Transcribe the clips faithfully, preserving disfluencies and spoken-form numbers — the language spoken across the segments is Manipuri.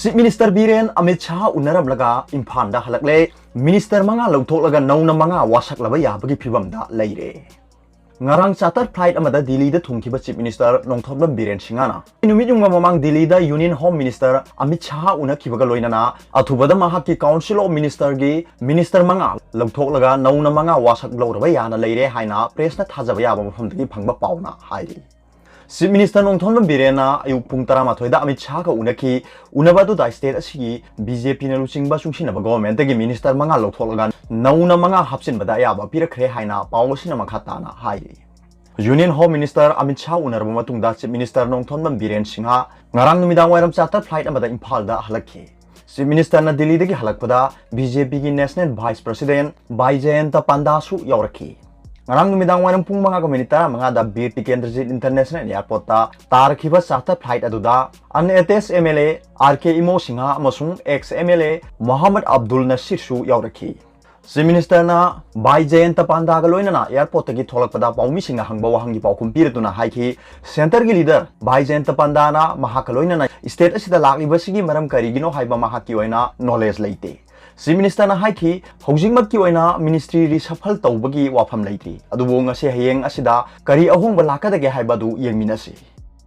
Chief Minister ꯕꯤꯔꯦꯟ ꯑꯃꯤꯠ ꯁꯥꯍ ꯎꯅꯔꯝꯂꯒ ꯏꯝꯐꯥꯜꯗ ꯍꯜꯂꯛꯂꯦ꯫ Minister ꯃꯉꯥ ꯂꯧꯊꯣꯛꯂꯒ ꯅꯧꯅ ꯃꯉꯥ ꯋꯥꯁꯛꯂꯕ ꯌꯥꯕꯒꯤ ꯐꯤꯕꯝꯗ ꯂꯩꯔꯦ꯫ ꯉꯔꯥꯡ charter flight ꯑꯃꯗ ꯗꯤꯜꯂꯤꯗ ꯊꯨꯡꯈꯤꯕ Chief Minister ꯅꯣꯡꯊꯣꯝꯕꯝ ꯕꯤꯔꯦꯟ ꯁꯤꯡꯍꯅ ꯅꯨꯃꯤꯠ ꯌꯨꯡꯕ ꯃꯃꯥꯡ ꯗꯤꯜꯂꯤꯗ Union Home Minister Amit Shah ꯎꯅꯈꯤꯕꯒ ꯂꯣꯏꯅꯅ ꯑꯊꯨꯕꯗ ꯃꯍꯥꯛꯀꯤ Council of Minister ꯒꯤ Minister ꯃꯉꯥ ꯂꯧꯊꯣꯛꯂꯒ ꯅꯧꯅ ꯃꯉꯥ ꯋꯥꯁꯛ ꯂꯧꯔꯕ ꯌꯥꯅ ꯂꯩꯔꯦ ꯍꯥꯏꯅ press ꯅ ꯊꯥꯖꯕ ꯌꯥꯕ ꯃꯐꯝꯗꯒꯤ ꯐꯪꯕ ꯄꯥꯎꯅ ꯍꯥꯏꯔꯤ꯫ Chief Minister ꯅꯣꯡꯊꯣꯝꯕꯝ ꯕꯤꯔꯦꯟꯅ ꯑꯌꯨꯛ ꯄꯨꯡ ꯇꯔꯥꯃꯥꯊꯣꯏꯗ ꯑꯃꯤꯠ ꯁꯥꯍꯒ ꯎꯅꯈꯤ꯫ ꯎꯅꯕ ꯑꯗꯨꯗ state ꯑꯁꯤꯒꯤ BJP ꯅ ꯂꯨꯆꯤꯡꯕ ꯆꯨꯡꯁꯤꯟꯅꯕ government ꯇꯒꯤ Minister ꯃꯉꯥ ꯂꯧꯊꯣꯛꯂꯒ ꯅꯧꯅ ꯃꯉꯥ ꯍꯥꯞꯆꯤꯟꯕꯗ ꯑꯌꯥꯕ ꯄꯤꯔꯛꯈ꯭ꯔꯦ ꯍꯥꯏꯅ ꯄꯥꯎ ꯑꯁꯤꯅ ꯃꯈꯥ ꯇꯥꯅ ꯍꯥꯏꯔꯤ꯫ Union Home Minister Amit Shah ꯎꯅꯔꯕ ꯃꯇꯨꯡꯗ Chief Minister ꯅꯣꯡꯊꯣꯝꯕꯝ ꯕꯤꯔꯦꯟ ꯁꯤꯡꯍ ꯉꯔꯥꯡ ꯅꯨꯃꯤꯗꯥꯡ ꯋꯥꯏꯔꯝ charter flight ꯑꯃꯗ ꯏꯝꯐꯥꯜꯗ ꯍꯜꯂꯛꯈꯤ꯫ Chief Minister ꯅ ꯗꯤꯜꯂꯤꯗꯒꯤ ꯍꯜꯂꯛꯄꯗ BJP ꯒꯤ National Vice President ꯕꯥꯏꯖꯌꯟꯇ ꯄꯥꯟꯗꯥꯁꯨ ꯌꯥꯎꯔꯛꯈꯤ꯫ ꯉꯔꯥꯡ ꯅꯨꯃꯤꯗꯥꯡ ꯋꯥꯏꯔꯝ ꯄꯨꯡ ꯃꯉꯥꯒ minute ꯇꯔꯥꯃꯉꯥꯗ Bir Tikendrajit International Airport ꯇ ꯇꯥꯔꯛꯈꯤꯕ charter flight ꯑꯗꯨꯗ unattached MLA RK Imo Singh ꯑꯃꯁꯨꯡ ex MLA Mohammad Abdul ꯅꯁꯤꯔꯁꯨ ꯌꯥꯎꯔꯛꯈꯤ꯫ Chief Minister ꯅ ꯕꯥꯏꯖꯌꯟꯇ ꯄꯥꯟꯗꯥꯒ ꯂꯣꯏꯅꯅ airport ꯇꯒꯤ ꯊꯣꯛꯂꯛꯄꯗ ꯄꯥꯎꯃꯤꯁꯤꯡꯅ ꯍꯪꯕ ꯋꯥꯍꯪꯒꯤ ꯄꯥꯎꯈꯨꯝ ꯄꯤꯔꯗꯨꯅ ꯍꯥꯏꯈꯤ, Centre ꯒꯤ leader ꯕꯥꯏꯖꯌꯟꯇ ꯄꯥꯟꯗꯥꯅ ꯃꯍꯥꯛꯀ ꯂꯣꯏꯅꯅ state ꯑꯁꯤꯗ ꯂꯥꯛꯂꯤꯕꯁꯤꯒꯤ ꯃꯔꯝ ꯀꯔꯤꯒꯤꯅꯣ ꯍꯥꯏꯕ ꯃꯍꯥꯛꯀꯤ ꯑꯣꯏꯅ knowledge ꯂꯩꯇꯦ꯫ Chief Minister ꯅ ꯍꯥꯏꯈꯤ, ꯍꯧꯖꯤꯛꯃꯛꯀꯤ ꯑꯣꯏꯅ ministry reshuffle ꯇꯧꯕꯒꯤ ꯋꯥꯐꯝ ꯂꯩꯇ꯭ꯔꯤ, ꯑꯗꯨꯕꯨ ꯉꯁꯤ ꯍꯌꯦꯡ ꯑꯁꯤꯗ ꯀꯔꯤ ꯑꯍꯣꯡꯕ ꯂꯥꯛꯀꯗꯒꯦ ꯍꯥꯏꯕ ꯑꯗꯨ ꯌꯦꯡꯃꯤꯟꯅꯁꯤ꯫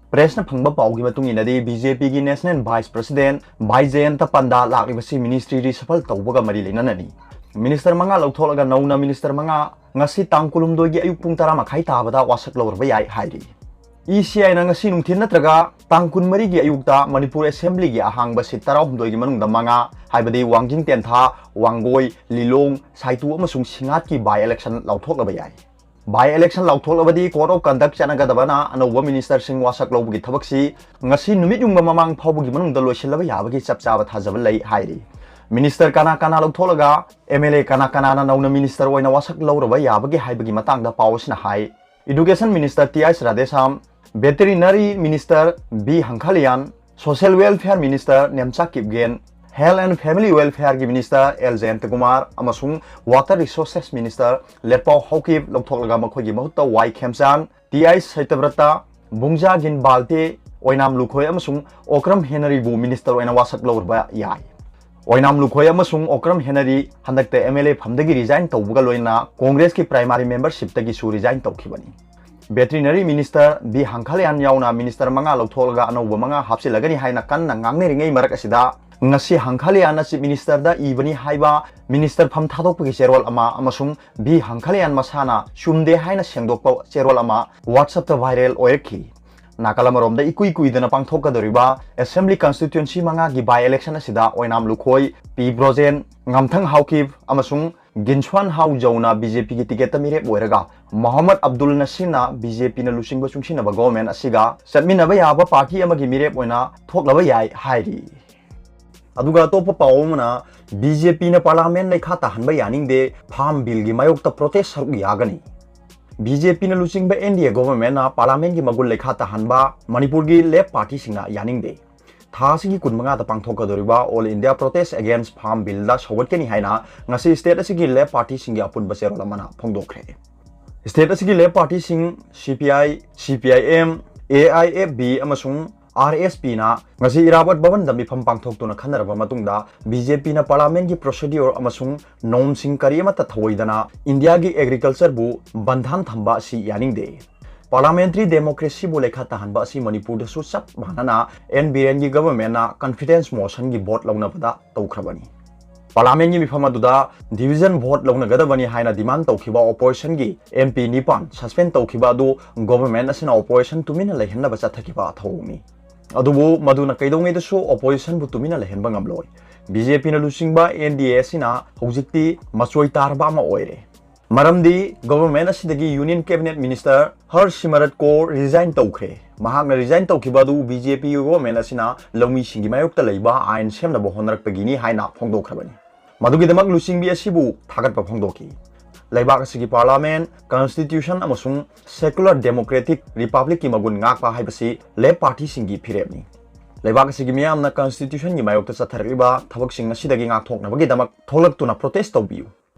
Press ꯅ ꯐꯪꯕ ꯄꯥꯎꯒꯤ ꯃꯇꯨꯡ ꯏꯟꯅꯗꯤ, BJP ꯒꯤ National Vice President ꯕꯥꯏꯖꯌꯟꯇ ꯄꯥꯟꯗꯥ ꯂꯥꯛꯂꯤꯕꯁꯤ ministry reshuffle ꯇꯧꯕꯒ ꯃꯔꯤ ꯂꯩꯅꯅꯅꯤ꯫ Minister ꯃꯉꯥ ꯂꯧꯊꯣꯛꯂꯒ ꯅꯧꯅ Minister ꯃꯉꯥ ꯉꯁꯤ ꯇꯥꯡ ꯀꯨꯟꯍꯨꯝꯗꯣꯏꯒꯤ ꯑꯌꯨꯛ ꯄꯨꯡ ꯇꯔꯥ ꯃꯈꯥꯏ ꯇꯥꯕꯗ ꯋꯥꯁꯛ ꯂꯧꯔꯕ ꯌꯥꯏ ꯍꯥꯏꯔꯤ꯫ ECI ꯅ ꯉꯁꯤ ꯅꯨꯡꯊꯤꯜ ꯅꯠꯇ꯭ꯔꯒ ꯇꯥꯡ ꯀꯨꯟꯃꯔꯤꯒꯤ ꯑꯌꯨꯛꯇ ꯃꯅꯤꯄꯨꯔ Assembly ꯒꯤ ꯑꯍꯥꯡꯕ seat ꯇꯔꯥꯍꯨꯝꯗꯣꯏꯒꯤ ꯃꯅꯨꯡꯗ ꯃꯉꯥ, ꯍꯥꯏꯕꯗꯤ ꯋꯥꯡꯖꯤꯡ ꯇꯦꯟꯊꯥ, ꯋꯥꯡꯒꯣꯏ, ꯂꯤꯂꯣꯡ, ꯁꯥꯏꯇꯨ ꯑꯃꯁꯨꯡ ꯁꯤꯡꯍꯥꯠꯀꯤ by election ꯂꯥꯎꯊꯣꯛꯂꯕ ꯌꯥꯏ꯫ By election ꯂꯥꯎꯊꯣꯛꯂꯕꯗꯤ Code of Conduct ꯆꯠꯅꯒꯗꯕꯅ ꯑꯅꯧꯕ Minister ꯁꯤꯡ ꯋꯥꯁꯛ ꯂꯧꯕꯒꯤ ꯊꯕꯛꯁꯤ ꯉꯁꯤ ꯅꯨꯃꯤꯠ ꯌꯨꯡꯕ ꯃꯃꯥꯡ ꯐꯥꯎꯕꯒꯤ ꯃꯅꯨꯡꯗ ꯂꯣꯏꯁꯤꯜꯂꯕ ꯌꯥꯕꯒꯤ ꯆꯞ ꯆꯥꯕ ꯊꯥꯖꯕ ꯂꯩ ꯍꯥꯏꯔꯤ꯫ Minister ꯀꯅꯥ ꯀꯅꯥ ꯂꯧꯊꯣꯛꯂꯒ MLA ꯀꯅꯥ ꯀꯅꯥꯅ ꯅꯧꯅ Minister ꯑꯣꯏꯅ ꯋꯥꯁꯛ ꯂꯧꯔꯕ ꯌꯥꯕꯒꯦ ꯍꯥꯏꯕꯒꯤ ꯃꯇꯥꯡꯗ ꯄꯥꯎ ꯑꯁꯤꯅ ꯍꯥꯏ, Education Minister T H Radheshyam, Veterinary Minister B Hangkhalian, Social Welfare Minister Nemcha Kipgen, Health and Family Welfare ꯒꯤ Minister ꯑꯦꯜ ꯖꯌꯟꯇꯀꯨꯃꯥꯔ ꯑꯃꯁꯨꯡ Water Resources Minister ꯂꯦꯠꯄꯥꯎ ꯍꯥꯎꯀꯤꯞ ꯂꯧꯊꯣꯛꯂꯒ ꯃꯈꯣꯏꯒꯤ ꯃꯍꯨꯠꯇ ꯋꯥꯏ ꯈꯦꯝꯆꯥꯟ, ꯇꯤ ꯑꯩꯆ ꯁꯇ꯭ꯌꯕ꯭ꯔꯇ, ꯕꯨꯡꯖꯥꯒꯤꯟ ꯕꯥꯜꯇꯦ, ꯑꯣꯏꯅꯥꯝ ꯂꯨꯈꯣꯏ ꯑꯃꯁꯨꯡ ꯑꯣꯀ꯭ꯔꯝ ꯍꯦꯅꯔꯤꯕꯨ ꯃꯤꯅꯤꯁꯇꯔ ꯑꯣꯏꯅ ꯋꯥꯁꯛ ꯂꯧꯔꯕ ꯌꯥꯏ꯫ ꯑꯣꯏꯅꯥꯝ ꯂꯨꯈꯣꯏ ꯑꯃꯁꯨꯡ ꯑꯣꯀ꯭ꯔꯝ ꯍꯦꯅꯔꯤ ꯍꯟꯗꯛꯇ ꯑꯦꯝ ꯑꯦꯜ ꯑꯦ ꯐꯝꯗꯒꯤ ꯔꯤꯖꯥꯏꯟ ꯇꯧꯕꯒ ꯂꯣꯏꯅꯅ ꯀꯣꯡꯒ꯭ꯔꯦꯁꯀꯤ ꯄ꯭ꯔꯥꯏꯃꯥꯔꯤ ꯃꯦꯝꯕꯔꯁꯤꯞꯇꯒꯤꯁꯨ ꯔꯤꯖꯥꯏꯟ ꯇꯧꯈꯤꯕꯅꯤ꯫ ꯚꯦꯇꯔꯤꯅꯔꯤ ꯃꯤꯅꯤꯁꯇꯔ ꯕꯤ ꯍꯪꯈꯥꯂꯤꯌꯥꯟ ꯌꯥꯎꯅ ꯃꯤꯅꯤꯁꯇꯔ ꯃꯉꯥ ꯂꯧꯊꯣꯛꯂꯒ ꯑꯅꯧꯕ ꯃꯉꯥ ꯍꯥꯞꯆꯤꯜꯂꯒꯅꯤ ꯍꯥꯏꯅ ꯀꯟꯅ ꯉꯥꯡꯅꯔꯤꯉꯩ ꯃꯔꯛ ꯑꯁꯤꯗ, ꯉꯁꯤ ꯍꯪꯈꯥꯂꯤꯌꯥꯟꯅ ꯆꯤꯐ ꯃꯤꯅꯤꯁꯇꯔꯗ ꯏꯕꯅꯤ ꯍꯥꯏꯕ ꯃꯤꯅꯤꯁꯇꯔ ꯐꯝ ꯊꯥꯗꯣꯛꯄꯒꯤ ꯆꯦꯔꯣꯜ ꯑꯃ ꯑꯃꯁꯨꯡ ꯕꯤ ꯍꯪꯈꯥꯂꯤꯌꯥꯟ ꯃꯁꯥꯅ ꯆꯨꯝꯗꯦ ꯍꯥꯏꯅ ꯁꯦꯡꯗꯣꯛꯄ ꯆꯦꯔꯣꯜ ꯑꯃ WhatsApp-ꯇ ꯚꯥꯏꯔꯦꯜ ꯑꯣꯏꯔꯛꯈꯤ꯫ ꯅꯥꯀꯜ ꯑꯃꯔꯣꯝꯗ, ꯏꯀꯨꯏ ꯀꯨꯏꯗꯅ ꯄꯥꯡꯊꯣꯛꯀꯗꯧꯔꯤꯕ ꯑꯦꯁꯦꯝꯕ꯭ꯂꯤ ꯀꯟꯁꯇꯤꯇ꯭ꯋꯦꯟꯁꯤ ꯃꯉꯥꯒꯤ ꯕꯥꯏ ꯏꯂꯦꯛꯁꯟ ꯑꯁꯤꯗ ꯑꯣꯏꯅꯥꯝ ꯂꯨꯈꯣꯏ, ꯄꯤ ꯕ꯭ꯔꯣꯖꯦꯟ, ꯉꯥꯝꯊꯪ ꯍꯥꯎꯀꯤꯞ ꯑꯃꯁꯨꯡ ꯒꯤꯟꯁ꯭ꯋꯥꯟ ꯍꯥꯎ ꯖꯧꯅ ꯕꯤ ꯖꯦ ꯄꯤꯒꯤ ꯇꯤꯀꯦꯠꯇ ꯃꯤꯔꯦꯞ ꯑꯣꯏꯔꯒ, ꯃꯣꯍꯝꯃꯗ ꯑꯕꯗꯨꯜ ꯅꯁꯤꯔꯅ ꯕꯤ ꯖꯦ ꯄꯤꯅ ꯂꯨꯆꯤꯡꯕ ꯆꯨꯡꯁꯤꯟꯅꯕ ꯒꯣꯚꯔꯟꯃꯦꯟꯠ ꯑꯁꯤꯒ ꯆꯠꯃꯤꯟꯅꯕ ꯌꯥꯕ ꯄꯥꯔꯇꯤ ꯑꯃꯒꯤ ꯃꯤꯔꯦꯞ ꯑꯣꯏꯅ ꯊꯣꯛꯂꯕ ꯌꯥꯏ ꯍꯥꯏꯔꯤ꯫ ꯑꯗꯨꯒ ꯑꯇꯣꯞꯄ ꯄꯥꯎ ꯑꯃꯅ, ꯕꯤ ꯖꯦ ꯄꯤꯅ ꯄꯥꯔꯂꯥꯃꯦꯟꯠ ꯂꯩꯈꯥ ꯇꯥꯍꯟꯕ ꯌꯥꯅꯤꯡꯗꯦ, ꯐꯥꯔꯝ ꯕꯤꯜꯒꯤ ꯃꯥꯌꯣꯛꯇ ꯄ꯭ꯔꯣꯇꯦꯁ ꯁꯔꯨꯛ ꯌꯥꯒꯅꯤ꯫ ꯕꯤ ꯖꯦ ꯄꯤꯅ ꯂꯨꯆꯤꯡꯕ ꯑꯦꯟ ꯗꯤ ꯑꯦ ꯒꯣꯚꯔꯟꯃꯦꯟꯠꯅ ꯄꯥꯔꯂꯥꯃꯦꯟꯠꯀꯤ ꯃꯒꯨꯟ ꯂꯩꯈꯥ ꯇꯥꯍꯟꯕ ꯃꯅꯤꯄꯨꯔꯒꯤ ꯂꯦꯐ ꯄꯥꯔꯇꯤꯁꯤꯡꯅ ꯌꯥꯅꯤꯡꯗꯦ꯫ ꯊꯥ ꯑꯁꯤꯒꯤ ꯀꯨꯟꯃꯉꯥꯗ ꯄꯥꯡꯊꯣꯛꯀꯗꯧꯔꯤꯕ All India Protest Against Farm Bill-ꯗ ꯁꯧꯒꯠꯀꯅꯤ ꯍꯥꯏꯅ ꯉꯁꯤ ꯁ꯭ꯇꯦꯠ ꯑꯁꯤꯒꯤ ꯂꯦꯐ ꯄꯥꯔꯇꯤꯁꯤꯡꯒꯤ ꯑꯄꯨꯟꯕ ꯆꯦꯔꯣꯜ ꯑꯃꯅ ꯐꯣꯡꯗꯣꯛꯈ꯭ꯔꯦ꯫ ꯁ꯭ꯇꯦꯠ ꯑꯁꯤꯒꯤ ꯂꯦꯐ ꯄꯥꯔꯇꯤꯁꯤꯡ ꯁꯤ ꯄꯤ ꯑꯥꯏ, ꯁꯤ P I M, A I F B ꯑꯃꯁꯨꯡ ꯑꯥꯔ ꯑꯦꯁ ꯄꯤꯅ ꯉꯁꯤ ꯏꯔꯥꯕꯣꯠ ꯚꯕꯟꯗ ꯃꯤꯐꯝ ꯄꯥꯡꯊꯣꯛꯇꯨꯅ ꯈꯟꯅꯔꯕ ꯃꯇꯨꯡꯗ, ꯕꯤ ꯖꯦ ꯄꯤꯅ ꯄꯥꯔꯂꯥꯃꯦꯟꯠꯀꯤ ꯄ꯭ꯔꯣꯁꯤꯗ꯭ꯌꯨꯔ ꯑꯃꯁꯨꯡ ꯅꯣꯔꯝꯁꯤꯡ ꯀꯔꯤ ꯑꯃꯠꯇ ꯊꯧꯑꯣꯏꯗꯅ ꯏꯟꯗꯤꯌꯥꯒꯤ ꯑꯦꯒ꯭ꯔꯤꯀꯜꯆꯔꯕꯨ ꯕꯟꯙꯥꯟ ꯊꯝꯕ ꯑꯁꯤ ꯌꯥꯅꯤꯡꯗꯦ꯫ ꯄꯥꯔꯂꯥꯃꯦꯟꯇꯔꯤ ꯗꯦꯃꯣꯀ꯭ꯔꯦꯁꯤꯕꯨ ꯂꯩꯈꯥ ꯇꯥꯍꯟꯕ ꯑꯁꯤ ꯃꯅꯤꯄꯨꯔꯗꯁꯨ ꯆꯞ ꯃꯥꯟꯅꯅ ꯑꯦꯟ ꯕꯤꯔꯦꯟꯒꯤ ꯒꯚꯔꯟꯃꯦꯟꯠꯅ ꯀꯟꯐꯤꯗꯦꯟꯁ ꯃꯣꯁꯟꯒꯤ ꯚꯣꯠ ꯂꯧꯅꯕꯗ ꯇꯧꯈ꯭ꯔꯕꯅꯤ꯫ ꯄꯥꯔꯂꯥꯃꯦꯟꯠꯀꯤ ꯃꯤꯐꯝ ꯑꯗꯨꯗ ꯗꯤꯚꯤꯖꯟ ꯚꯣꯠ ꯂꯧꯅꯒꯗꯕꯅꯤ ꯍꯥꯏꯅ ꯗꯤꯃꯥꯟ ꯇꯧꯈꯤꯕ ꯑꯣꯄꯣꯖꯤꯁꯟꯒꯤ ꯑꯦꯝ ꯄꯤ ꯅꯤꯄꯥꯟ ꯁꯁꯄꯦꯟ ꯇꯧꯈꯤꯕ ꯑꯗꯨ ꯒꯣꯚꯔꯟꯃꯦꯟꯠ ꯑꯁꯤꯅ ꯑꯣꯄꯣꯖꯤꯁꯟ ꯇꯨꯃꯤꯟꯅ ꯂꯩꯍꯟꯅꯕ ꯆꯠꯊꯈꯤꯕ ꯊꯧꯑꯣꯡꯅꯤ꯫ ꯑꯗꯨꯕꯨ ꯃꯗꯨꯅ ꯀꯩꯗꯧꯉꯩꯗꯁꯨ ꯑꯣꯄꯣꯖꯤꯁꯟꯕꯨ ꯇꯨꯃꯤꯟꯅ ꯂꯩꯍꯟꯕ ꯉꯝꯂꯣꯏ꯫ ꯕꯤ ꯖꯦ ꯄꯤꯅ ꯂꯨꯆꯤꯡꯕ ꯑꯦꯟ ꯗꯤ ꯑꯦ ꯑꯁꯤꯅ ꯍꯧꯖꯤꯛꯇꯤ ꯃꯆꯣꯏ ꯇꯥꯔꯕ ꯑꯃ ꯑꯣꯏꯔꯦ꯫ ꯃꯔꯝꯗꯤ ꯒꯣꯚꯔꯟꯃꯦꯟꯠ ꯑꯁꯤꯗꯒꯤ ꯌꯨꯅꯤꯌꯟ ꯀꯦꯕꯤꯅꯦꯠ ꯃꯤꯅꯤꯁꯇꯔ ꯍꯔꯁꯤꯃꯔꯠ ꯀꯧꯔ ꯔꯤꯖꯥꯏꯟ ꯇꯧꯈ꯭ꯔꯦ꯫ ꯃꯍꯥꯛꯅ ꯔꯤꯖꯥꯏꯟ ꯇꯧꯈꯤꯕ ꯑꯗꯨ ꯕꯤ ꯖꯦ ꯄꯤ ꯒꯣꯚꯔꯟꯃꯦꯟꯠ ꯑꯁꯤꯅ ꯂꯧꯃꯤꯁꯤꯡꯒꯤ ꯃꯥꯌꯣꯛꯇ ꯂꯩꯕ ꯑꯥꯏꯟ ꯁꯦꯝꯅꯕ ꯍꯣꯠꯅꯔꯛꯄꯒꯤꯅꯤ ꯍꯥꯏꯅ ꯐꯣꯡꯗꯣꯛꯈ꯭ꯔꯕꯅꯤ꯫ ꯃꯗꯨꯒꯤꯗꯃꯛ ꯂꯨꯆꯤꯡꯕꯤ ꯑꯁꯤꯕꯨ ꯊꯥꯒꯠꯄ ꯐꯣꯡꯗꯣꯛꯈꯤ꯫ ꯂꯩꯕꯥꯛ ꯑꯁꯤꯒꯤ ꯄꯥꯔꯂꯥꯃꯦꯟꯠ, ꯀꯟꯁꯇꯤꯇ꯭ꯌꯨꯁꯟ ꯑꯃꯁꯨꯡ ꯁꯦꯀꯨꯂꯔ ꯗꯦꯃꯣꯀ꯭ꯔꯦꯇꯤꯛ ꯔꯤꯄꯕ꯭ꯂꯤꯛꯀꯤ ꯃꯒꯨꯟ ꯉꯥꯛꯄ ꯍꯥꯏꯕꯁꯤ ꯂꯦꯐ ꯄꯥꯔꯇꯤꯁꯤꯡꯒꯤ ꯐꯤꯔꯦꯞꯅꯤ꯫ ꯂꯩꯕꯥꯛ ꯑꯁꯤꯒꯤ ꯃꯤꯌꯥꯝꯅ ꯀꯟꯁꯇꯤꯇ꯭ꯌꯨꯁꯟꯒꯤ ꯃꯥꯌꯣꯛꯇ ꯆꯠꯊꯔꯛꯂꯤꯕ ꯊꯕꯛꯁꯤꯡ ꯑꯁꯤꯗꯒꯤ ꯉꯥꯛꯊꯣꯛꯅꯕꯒꯤꯗꯃꯛ ꯊꯣꯛꯂꯛꯇꯨꯅ ꯄ꯭ꯔꯣꯇꯦꯁ ꯇꯧꯕꯤꯌꯨ꯫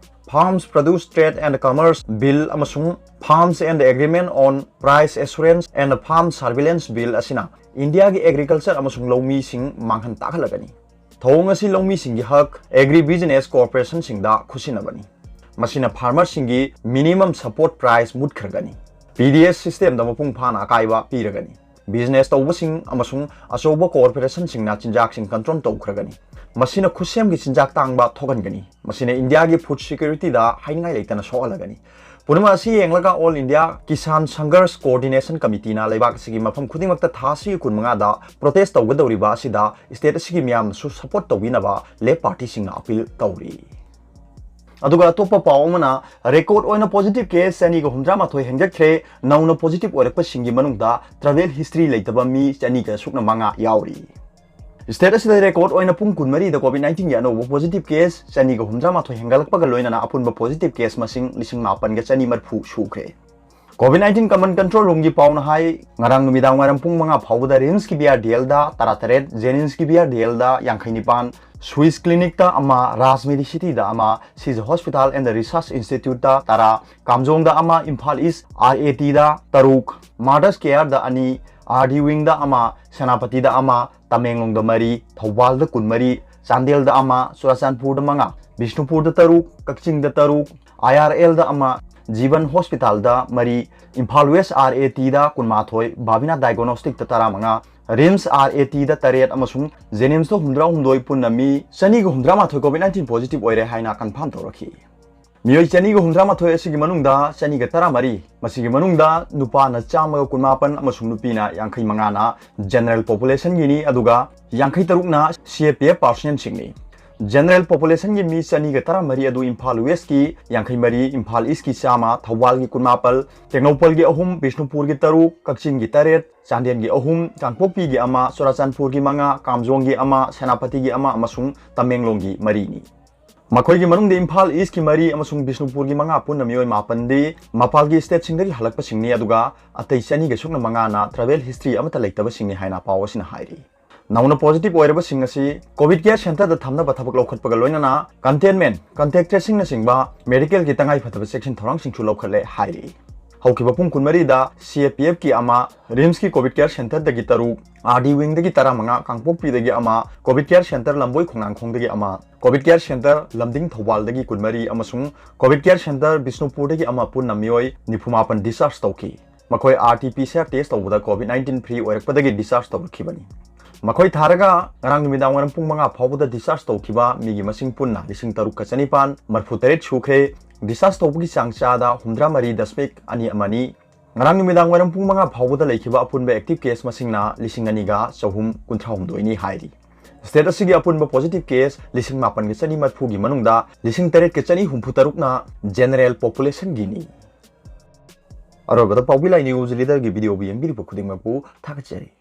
Farms Produce Trade and Commerce Bill ꯑꯃꯁꯨꯡ Farms and Agreement on Price Assurance and Farm Surveillance Bill ꯑꯁꯤꯅ ꯏꯟꯗꯤꯌꯥꯒꯤ ꯑꯦꯒ꯭ꯔꯤꯀꯜꯆꯔ ꯑꯃꯁꯨꯡ ꯂꯧꯃꯤꯁꯤꯡ ꯃꯥꯡꯍꯟ ꯇꯥꯛꯍꯜꯂꯒꯅꯤ꯫ ꯊꯧꯑꯣꯡ ꯑꯁꯤ ꯂꯧꯃꯤꯁꯤꯡꯒꯤ ꯍꯛ, ꯑꯦꯒ꯭ꯔꯤ ꯕꯤꯖꯤꯅꯦꯁ ꯀꯣꯔꯄꯣꯔꯦꯁꯟꯁꯤꯡꯗ ꯈꯨꯠꯁꯤꯟꯅꯕꯅꯤ꯫ ꯃꯁꯤꯅ ꯐꯥꯔꯃꯔꯁꯤꯡꯒꯤ ꯃꯤꯅꯤꯃꯝ ꯁꯄꯣꯔꯠ ꯄ꯭ꯔꯥꯏꯁ ꯃꯨꯠꯈ꯭ꯔꯒꯅꯤ꯫ ꯄꯤ ꯗꯤ ꯑꯦꯁ ꯁꯤꯁꯇꯦꯝꯗ ꯃꯄꯨꯡ ꯐꯥꯅ ꯑꯀꯥꯏꯕ ꯄꯤꯔꯒꯅꯤ꯫ ꯕꯤꯖꯤꯅꯦꯁ ꯇꯧꯕꯁꯤꯡ ꯑꯃꯁꯨꯡ ꯑꯆꯧꯕ ꯀꯣꯔꯄꯣꯔꯦꯁꯟꯁꯤꯡꯅ ꯆꯤꯟꯖꯥꯛꯁꯤꯡ ꯀꯟꯇ꯭ꯔꯣꯜ ꯇꯧꯈ꯭ꯔꯒꯅꯤ꯫ ꯃꯁꯤꯅ ꯈꯨꯠꯁꯦꯝꯒꯤ ꯆꯤꯟꯖꯥꯛ ꯇꯥꯡꯕ ꯊꯣꯛꯍꯟꯒꯅꯤ꯫ ꯃꯁꯤꯅ ꯏꯟꯗꯤꯌꯥꯒꯤ ꯐꯨꯗ ꯁꯦꯀ꯭ꯌꯨꯔꯤꯇꯤꯗ ꯍꯥꯏꯅꯤꯡꯉꯥꯏ ꯂꯩꯇꯅ ꯁꯣꯛꯍꯜꯂꯒꯅꯤ꯫ ꯄꯨꯝꯅꯃꯛ ꯑꯁꯤ ꯌꯦꯡꯂꯒ all India Kisan Sangharsh coordination ꯀꯃꯤꯇꯤꯅ ꯂꯩꯕꯥꯛ ꯑꯁꯤꯒꯤ ꯃꯐꯝ ꯈꯨꯗꯤꯡꯃꯛꯇ ꯊꯥ ꯑꯁꯤꯒꯤ ꯀꯨꯟꯃꯉꯥꯗ ꯄ꯭ꯔꯣꯇꯦꯁ ꯇꯧꯒꯗꯧꯔꯤꯕ ꯑꯁꯤꯗ ꯁ꯭ꯇꯦꯠ ꯑꯁꯤꯒꯤ ꯃꯤꯌꯥꯝꯅꯁꯨ ꯁꯄꯣꯔꯠ ꯇꯧꯕꯤꯅꯕ ꯂꯦꯐ ꯄꯥꯔꯇꯤꯁꯤꯡꯅ ꯑꯄꯤꯜ ꯇꯧꯔꯤ꯫ ꯑꯗꯨꯒ ꯑꯇꯣꯞꯄ ꯄꯥꯎ ꯑꯃꯅ, ꯔꯦꯀꯣꯔꯗ ꯑꯣꯏꯅ ꯄꯣꯖꯤꯇꯤꯚ ꯀꯦꯁ ꯆꯅꯤꯒ ꯍꯨꯝꯗ꯭ꯔꯥ ꯃꯥꯊꯣꯏ ꯍꯦꯟꯒꯠꯈ꯭ꯔꯦ꯫ ꯅꯧꯅ ꯄꯣꯖꯤꯇꯤꯚ ꯑꯣꯏꯔꯛꯄꯁꯤꯡꯒꯤ ꯃꯅꯨꯡꯗ ꯇ꯭ꯔꯥꯚꯦꯜ ꯍꯤꯁꯇ꯭ꯔꯤ ꯂꯩꯇꯕ ꯃꯤ ꯆꯅꯤꯒ ꯁꯨꯞꯅ ꯃꯉꯥ ꯌꯥꯎꯔꯤ꯫ ꯁ꯭ꯇꯦꯠ ꯑꯁꯤꯗ ꯔꯦꯀꯣꯔꯗ ꯑꯣꯏꯅ ꯄꯨꯡ ꯀꯨꯟꯃꯔꯤꯗ ꯀꯣꯚꯤꯗ ꯅꯥꯏꯟꯇꯤꯟꯒꯤ ꯑꯅꯧꯕ ꯄꯣꯖꯤꯇꯤꯚ ꯀꯦꯁ ꯆꯅꯤꯒ ꯍꯨꯝꯗ꯭ꯔꯥ ꯃꯥꯊꯣꯏ ꯍꯦꯟꯒꯠꯂꯛꯄꯒ ꯂꯣꯏꯅꯅ ꯑꯄꯨꯟꯕ ꯄꯣꯖꯤꯇꯤꯚ ꯀꯦꯁ ꯃꯁꯤꯡ ꯂꯤꯁꯤꯡ ꯃꯥꯄꯟꯒ ꯆꯅꯤ ꯃꯔꯤꯐꯨ ꯁꯨꯈ꯭ꯔꯦ꯫ ꯀꯣꯚꯤꯗ ꯅꯥꯏꯟꯇꯤꯟ ꯀꯃꯥꯟ ꯀꯟꯇ꯭ꯔꯣꯜ ꯔꯨꯝꯒꯤ ꯄꯥꯎꯅ ꯍꯥꯏ, ꯉꯔꯥꯡ ꯅꯨꯃꯤꯗꯥꯡ ꯋꯥꯏꯔꯝ ꯄꯨꯡ ꯃꯉꯥ ꯐꯥꯎꯕꯗ ꯔꯤꯝꯁꯀꯤ ꯕꯤ ꯑꯥꯔ ꯗꯤ ꯑꯦꯜꯗ ꯇꯔꯥꯇꯔꯦꯠ, ꯖꯦꯅꯤꯝꯁꯀꯤ ꯕꯤ ꯑꯥꯔ ꯗꯤ ꯑꯦꯜꯗ ꯌꯥꯡꯈꯩ ꯅꯤꯄꯥꯟ, ꯁ꯭ꯋꯤꯁ ꯀ꯭ꯂꯤꯅꯤꯛꯇ ꯑꯃ, ꯔꯥꯖ ꯃꯦꯗꯤꯁꯤꯇꯤꯗ ꯑꯃ, ꯁꯤꯖ ꯍꯣꯁꯄꯤꯇꯥꯜ ꯑꯦꯟ ꯗ ꯔꯤꯁꯔꯆ ꯏꯟꯁꯇꯤꯇ꯭ꯌꯨꯠꯇ ꯇꯔꯥ, ꯀꯥꯝꯖꯣꯡꯗ ꯑꯃ, ꯏꯝꯐꯥꯜ ꯏꯁ ꯑꯥꯔ ꯑꯦ ꯇꯤꯗ ꯇꯔꯨꯛ, ꯃꯥꯗꯔꯁ ꯀꯦꯌꯔꯗ ꯑꯅꯤ, ꯑꯥꯔ ꯗꯤ ꯋꯤꯡꯗ ꯑꯃ, ꯁꯦꯅꯥꯄꯇꯤꯗ ꯑꯃ, ꯇꯃꯦꯡꯂꯣꯡꯗ ꯃꯔꯤ, ꯊꯧꯕꯥꯜꯗ ꯀꯨꯟꯃꯔꯤ, ꯆꯥꯟꯗꯦꯜꯗ ꯑꯃ, ꯆꯨꯔꯥꯆꯥꯟꯄꯨꯔꯗ ꯃꯉꯥ, ꯕꯤꯁꯅꯨꯄꯨꯔꯗ ꯇꯔꯨꯛ, ꯀꯛꯆꯤꯡꯗ ꯇꯔꯨꯛ, ꯑꯥꯏ ꯑꯥꯔ ꯑꯦꯜꯗ ꯑꯃ, ꯖꯤꯕꯟ ꯍꯣꯁꯄꯤꯇꯥꯜꯗ ꯃꯔꯤ, ꯏꯝꯐꯥꯜ ꯋꯦꯁ ꯑꯥꯔ ꯑꯦ ꯇꯤꯗ ꯀꯨꯟꯃꯥꯊꯣꯏ, ꯚꯥꯕꯤꯅꯥ ꯗꯥꯏꯒꯣꯅꯣꯁꯇꯤꯛꯇ ꯇꯔꯥꯃꯉꯥ, ꯔꯤꯝꯁ ꯑꯥꯔ ꯑꯦ ꯇꯤꯗ ꯇꯔꯦꯠ ꯑꯃꯁꯨꯡ ꯖꯦꯅꯤꯝꯁꯇ ꯍꯨꯝꯗ꯭ꯔꯥꯍꯨꯝꯗꯣꯏ, ꯄꯨꯟꯅ ꯃꯤ ꯆꯅꯤꯒ ꯍꯨꯝꯗ꯭ꯔꯥꯃꯥꯊꯣꯏ ꯀꯣꯚꯤꯗ ꯅꯥꯏꯟꯇꯤꯟ ꯄꯣꯖꯤꯇꯤꯚ ꯑꯣꯏꯔꯦ ꯍꯥꯏꯅ ꯀꯟꯐꯥꯔꯝ ꯇꯧꯔꯛꯈꯤ꯫ ꯃꯤꯑꯣꯏ ꯆꯅꯤꯒ ꯍꯨꯝꯗ꯭ꯔꯥꯃꯥꯊꯣꯏ ꯑꯁꯤꯒꯤ ꯃꯅꯨꯡꯗ ꯆꯅꯤꯒ ꯇꯔꯥꯃꯔꯤ, ꯃꯁꯤꯒꯤ ꯃꯅꯨꯡꯗ ꯅꯨꯄꯥꯅ ꯆꯥꯝꯃꯒ ꯀꯨꯟꯃꯥꯄꯟ ꯑꯃꯁꯨꯡ ꯅꯨꯄꯤꯅ ꯌꯥꯡꯈꯩ ꯃꯉꯥꯅ ꯖꯦꯅꯔꯦꯜ ꯄꯣꯄꯨꯂꯦꯁꯟꯒꯤꯅꯤ, ꯑꯗꯨꯒ ꯌꯥꯡꯈꯩ ꯇꯔꯨꯛꯅ ꯁꯤ ꯑꯦ ꯄꯤ ꯑꯦꯐ ꯄꯥꯔꯁꯅꯦꯜꯁꯤꯡꯅꯤ꯫ ꯖꯦꯅꯔꯦꯜ ꯄꯣꯄꯨꯂꯦꯁꯟꯒꯤ ꯃꯤ ꯆꯅꯤꯒ ꯇꯔꯥꯃꯔꯤ ꯑꯗꯨ ꯏꯝꯐꯥꯜ ꯋꯦꯁꯀꯤ ꯌꯥꯡꯈꯩ ꯃꯔꯤ, ꯏꯝꯐꯥꯜ ꯏꯁꯀꯤ ꯆꯥꯝꯃ, ꯊꯧꯕꯥꯜꯒꯤ ꯀꯨꯟꯃꯥꯄꯜ, ꯇꯦꯡꯅꯧꯄꯜꯒꯤ ꯑꯍꯨꯝ, ꯕꯤꯁꯅꯨꯄꯨꯔꯒꯤ ꯇꯔꯨꯛ, ꯀꯛꯆꯤꯡꯒꯤ ꯇꯔꯦꯠ, ꯆꯥꯟꯗꯦꯜꯒꯤ ꯑꯍꯨꯝ, ꯀꯥꯡꯄꯣꯛꯄꯤꯒꯤ ꯑꯃ, ꯆꯨꯔꯥꯆꯥꯟꯄꯨꯔꯒꯤ ꯃꯉꯥ, ꯀꯥꯝꯖꯣꯡꯒꯤ ꯑꯃ, ꯁꯦꯅꯥꯄꯇꯤꯒꯤ ꯑꯃ ꯑꯃꯁꯨꯡ ꯇꯃꯦꯡꯂꯣꯡꯒꯤ ꯃꯔꯤꯅꯤ꯫ ꯃꯈꯣꯏꯒꯤ ꯃꯅꯨꯡꯗ ꯏꯝꯐꯥꯜ ꯏꯁꯀꯤ ꯃꯔꯤ ꯑꯃꯁꯨꯡ ꯕꯤꯁꯅꯨꯄꯨꯔꯒꯤ ꯃꯉꯥ, ꯄꯨꯟꯅ ꯃꯤꯑꯣꯏ ꯃꯥꯄꯟꯗꯤ ꯃꯄꯥꯜꯒꯤ ꯁ꯭ꯇꯦꯠꯁꯤꯡꯗꯒꯤ ꯍꯜꯂꯛꯄꯁꯤꯡꯅꯤ, ꯑꯗꯨꯒ ꯑꯇꯩ ꯆꯅꯤꯒ ꯁꯨꯞꯅ ꯃꯉꯥꯅ ꯇ꯭ꯔꯥꯚꯦꯜ ꯍꯤꯁꯇ꯭ꯔꯤ ꯑꯃꯠꯇ ꯂꯩꯇꯕꯁꯤꯡꯅꯤ ꯍꯥꯏꯅ ꯄꯥꯎ ꯑꯁꯤꯅ ꯍꯥꯏꯔꯤ꯫ ꯅꯧꯅ positive ꯑꯣꯏꯔꯕꯁꯤꯡ ꯑꯁꯤ COVID care centreꯗ ꯊꯝꯅꯕ ꯊꯕꯛ ꯂꯧꯈꯠꯄꯒ ꯂꯣꯏꯅꯅ containment, contact tracingꯅꯆꯤꯡꯕ medicalꯒꯤ ꯇꯉꯥꯏ ꯐꯗꯕ ꯆꯦꯛꯁꯤꯟ ꯊꯧꯔꯥꯡꯁꯤꯡꯁꯨ ꯂꯧꯈꯠꯂꯦ ꯍꯥꯏꯔꯤ꯫ ꯍꯧꯈꯤꯕ ꯄꯨꯡ ꯀꯨꯟꯃꯔꯤꯗ CAPFꯀꯤ ꯑꯃ, RIMSꯀꯤ COVID care centreꯗꯒꯤ ꯇꯔꯨꯛ, RD wingꯗꯒꯤ ꯇꯔꯥꯃꯉꯥ, ꯀꯥꯡꯄꯣꯛꯄꯤꯗꯒꯤ ꯑꯃ, COVID care centre ꯂꯝꯕꯣꯏ ꯈꯣꯡꯅꯥꯡꯈꯣꯡꯗꯒꯤ ꯑꯃ, COVID care centre ꯂꯝꯗꯤꯡ ꯊꯧꯕꯥꯜꯗꯒꯤ ꯀꯨꯟꯃꯔꯤ ꯑꯃꯁꯨꯡ COVID care centre ꯕꯤꯁꯅꯨꯄꯨꯔꯗꯒꯤ ꯑꯃ ꯄꯨꯟꯅ ꯃꯤꯑꯣꯏ ꯅꯤꯐꯨꯃꯥꯄꯟ discharge ꯇꯧꯈꯤ꯫ ꯃꯈꯣꯏ RT-PCR test ꯇꯧꯕꯗ COVID nineteen free ꯑꯣꯏꯔꯛꯄꯗꯒꯤ discharge ꯇꯧꯔꯛꯈꯤꯕꯅꯤ꯫ ꯃꯈꯣꯏ ꯊꯥꯔꯒ ꯉꯔꯥꯡ ꯅꯨꯃꯤꯗꯥꯡ ꯋꯥꯏꯔꯝ ꯄꯨꯡ ꯃꯉꯥ ꯐꯥꯎꯕꯗ discharge ꯇꯧꯈꯤꯕ ꯃꯤꯒꯤ ꯃꯁꯤꯡ ꯄꯨꯟꯅ ꯂꯤꯁꯤꯡ ꯇꯔꯨꯛꯀ ꯆꯅꯤꯄꯥꯟ ꯃꯔꯤꯐꯨ ꯇꯔꯦꯠ ꯁꯨꯈ꯭ꯔꯦ꯫ Discharge ꯇꯧꯕꯒꯤ ꯆꯥꯡ ꯆꯥꯗ ꯍꯨꯝꯗ꯭ꯔꯥ ꯃꯔꯤ ꯗꯁꯃꯤꯛ ꯑꯅꯤ ꯑꯃꯅꯤ꯫ ꯉꯔꯥꯡ ꯅꯨꯃꯤꯗꯥꯡ ꯋꯥꯏꯔꯝ ꯄꯨꯡ ꯃꯉꯥ ꯐꯥꯎꯕꯗ ꯂꯩꯈꯤꯕ ꯑꯄꯨꯟꯕ active case ꯃꯁꯤꯡꯅ ꯂꯤꯁꯤꯡ ꯑꯅꯤꯒ ꯆꯍꯨꯝ ꯀꯨꯟꯊ꯭ꯔꯥ ꯍꯨꯝꯗꯣꯏꯅꯤ ꯍꯥꯏꯔꯤ꯫ State ꯑꯁꯤꯒꯤ ꯑꯄꯨꯟꯕ positive case ꯂꯤꯁꯤꯡ ꯃꯥꯄꯟꯒ ꯆꯅꯤ ꯃꯔꯤꯐꯨꯒꯤ ꯃꯅꯨꯡꯗ ꯂꯤꯁꯤꯡ ꯇꯔꯦꯠꯀ ꯆꯅꯤ ꯍꯨꯝꯐꯨ ꯇꯔꯨꯛꯅ general populationꯒꯤꯅꯤ꯫ ꯑꯔꯣꯏꯕꯗ ꯄꯥꯎꯕꯤ ꯂꯥꯏ news leaderꯒꯤ videoꯕꯨ ꯌꯦꯡꯕꯤꯔꯤꯕ ꯈꯨꯗꯤꯡꯃꯛꯄꯨ ꯊꯥꯒꯠꯆꯔꯤ꯫